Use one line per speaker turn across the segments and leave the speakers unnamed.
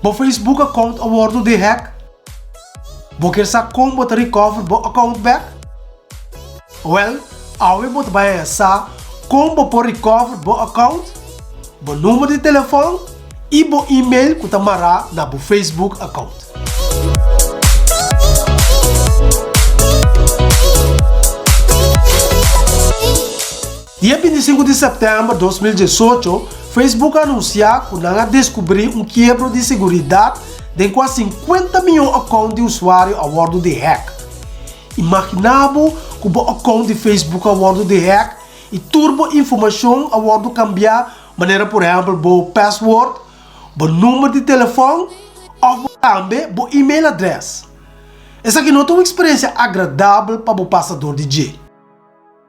Bo Facebook account a wordo di hack? Bo kier sa kon bo ta recover bo account bek? Wel, awe bo ta bai haña sa kon bo por recover bo account, bo number di telefon i bo email ku ta mará na bo Facebook account. Dia 25 di sèptèmber 2018, Facebook a anunsiá ku nan a deskubrí un kiebro di seguridat den kua 50 mion akount di usuario a wòrdu di hack. Imaginá bo ku bo akount di Facebook a wòrdu di hack i tur bo informashon a wòrdu kambiá manera por ehèmpel bo password, bo number di telefòn òf bo tambe bo email adrès. Esaki no ta un eksperensia agradabel pa bo pasa dor di dje.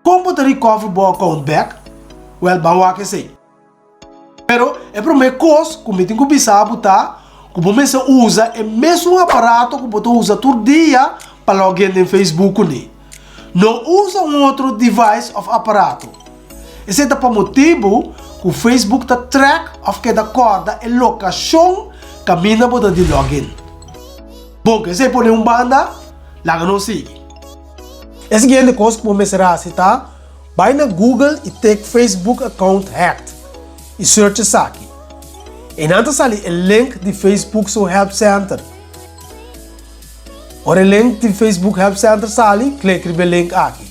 Kon bo ta recover bo account bek? Wel ban wak esei. Pero e prome kos ku mi tin ku bisa bo ta ku bo mester usa e mesun aparato ku bo ta usa tur dia pa login den Facebook kuné. No usa un otro device of aparato. Esei ta pa motibu ku Facebook ta track of keda kòrda e lokashon kaminda bo ta di login. Bon, ku esei pone un banda, laga nos sigui. E siguiente kos ku bo mester hasi ta bai na Google i tik Facebook account hacked i search esaki. Einan ta sali e link di Facebook su help center. Ora e link di Facebook help center sali, klik riba e link aki.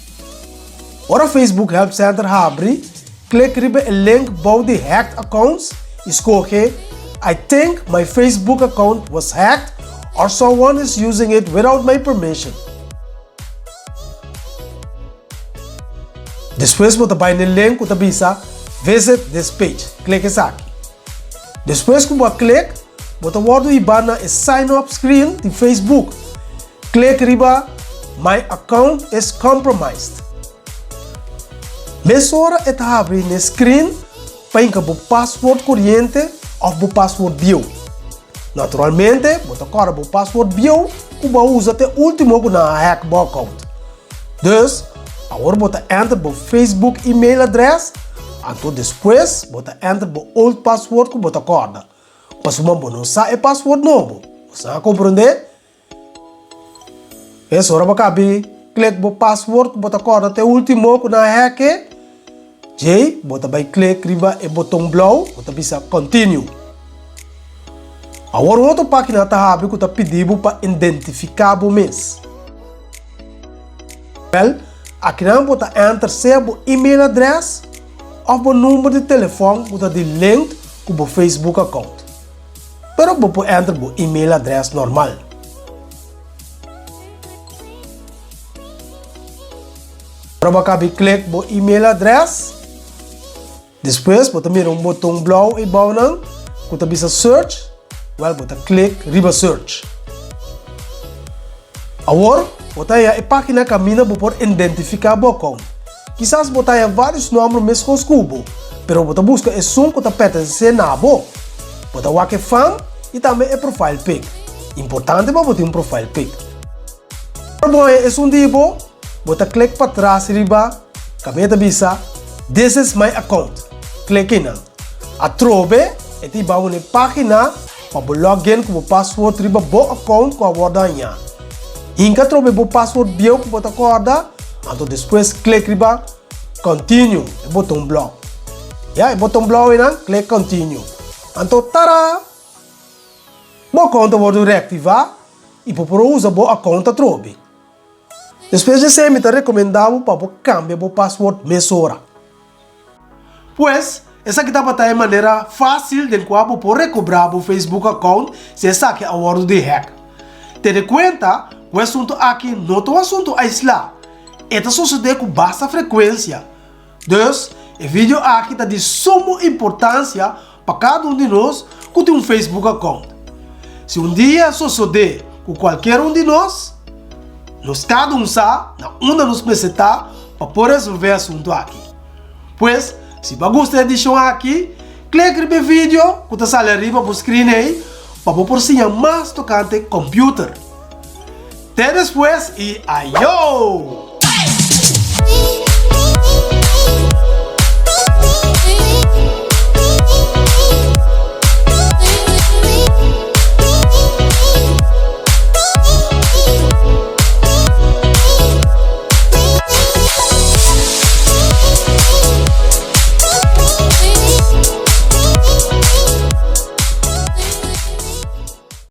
Ora Facebook help center habri, klik riba e link bou di hacked accounts i skohe I think my Facebook account was hacked or someone is using it without my permission. Despues bo ta bai n'e link ku ta bisa Visit this page. Klik esaki. Despues ku bo a klik, bo ta wòrdu hibá na e sign up screen di Facebook. Klik riba My account is compromised. Mesora e ta habri n'e screen pa hinka bo paswoord koriente òf bo paswoord bieu. Naturalmente, bo ta kòrda bo paswoord bieu ku bo a usa te último ku nan a hack bo account. Dus, awor bo ta enter bo Facebook email adres, anto despues bo ta enter bo old paswoord ku bo ta kòrda. Pasobra bo no sa e paswoord nobo. Bo sa a komprondé? Es ora bo kabi klik bo paswoord ku bo ta kòrda te último ku nan a hack e. Djei bo ta bai klik riba e boton blou ku ta bisa Continue. Awor un otro página ta habri ku ta pidi bo pa identifiká bo mes. Wèl, akinan bo ta enter sea bo email adrès òf bo number di telefòn ku ta di linked ku bo Facebook account. Pero bo por enter bo email adrès normal. Ora bo a kabi klik bo email adrès, despues bo ta mira un boton blou eibou nan ku ta bisa search, wèl bo ta klik riba search. Awor bo ta haña e página kaminda bo por identifiká bo account. Kisas bo ta haña vários nòmber meskos ku bo, pero bo ta buska esun ku ta pertensé na bo. Bo ta wak e fam i tambe e profile pic. Importante pa bo tin un profile pic. Ora bo haña esun di bo, bo ta klik patras riba kaminda ta bisa This is my account. Klik einan. Atrobe e ta hiba bo na e página pa bo login ku bo password riba bo account ku a wòrdu hañá. Hinka atrobe bo password bieu ku bo ta kòrda, anto despues klik riba Continue, e boton blou. Ya, e boton blou einan, klik Continue. Anto tada! Bo account a wòrdu reaktivá i bo por usa bo account atrobe. Despues di esei mi ta rekomendá bo pa bo kambia bo password mesora. Pues, esaki tabata e manera fásil den kua bo por rekobrá bo Facebook account si esaki a wòrdu di hack. Tene kuenta ku e asuntu aki no ta un asuntu aislá, e ta sosodé ku basta frekuensia. Dus, e video aki ta di sumo importansia pa kada un di nos ku tin un Facebook account. Si un dia sosodé ku kualker un di nos, nos kada un sa na unda nos mester ta pa por resolvé e asuntu aki. Pues, si bo a gusta e edishon aki, klik riba e video ku ta sali ariba bo screen ei pa bo por siña mas tokante computer. Te despues i ayo!